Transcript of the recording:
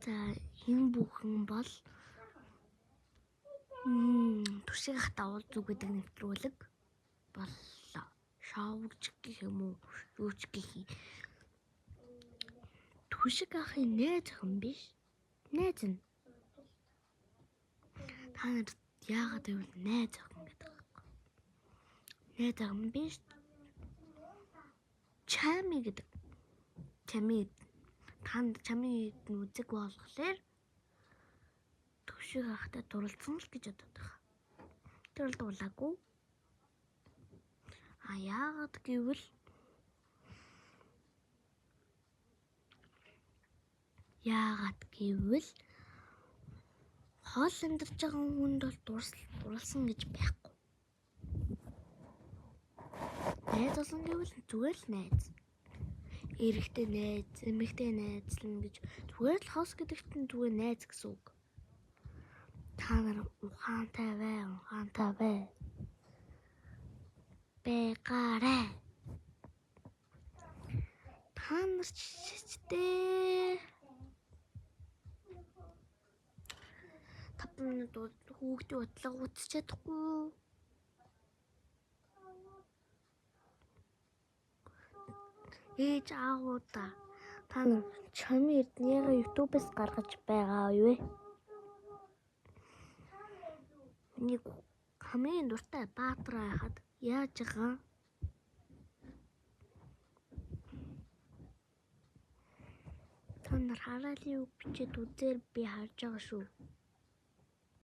За энэ бүхэн бол Түшиг ахтай уулзуу гэдэг нэвтрүүлэг боллоо. Шоуч гэх юм уу? Юу ч гэх юм. Түшиг ахын найз охин биш. Найз нь. Та нар яагаад гэвэл найз охин гэдэг юм. Найз охин биш. Чами гэдэг. Чами танд чами үзэг болохоор Түшиг ахтай дурлцсан л гэж бодод байгаа. Тэр бол дуулаагүй. А яагаад гэвэл хоол амьдарч байгаа хүнд бол дурлсан гэж байхгүй. Найз болсон гэвэл зүгээр л найз. Эрэгтэй найз, эмэгтэй найзлна гэж зүгээр л хос гэдэгт нь зүгээр найз гэсэн үг. Та нар ухаантай бай, ухаантай бай. Байгаарай. Та нар ч шичтэй. 5 минут хүүхдийн бодлого үзэж чадахгүй. Ээж аавуудаа та нар Чами Эрдэнэгээ YouTube-ээс гаргаж байгаа юу вэ? Миний хамгийн дуртай баатар байхад яаж байгаа? Та нар хараалын үг бичээд үзээр би харж байгаа шүү.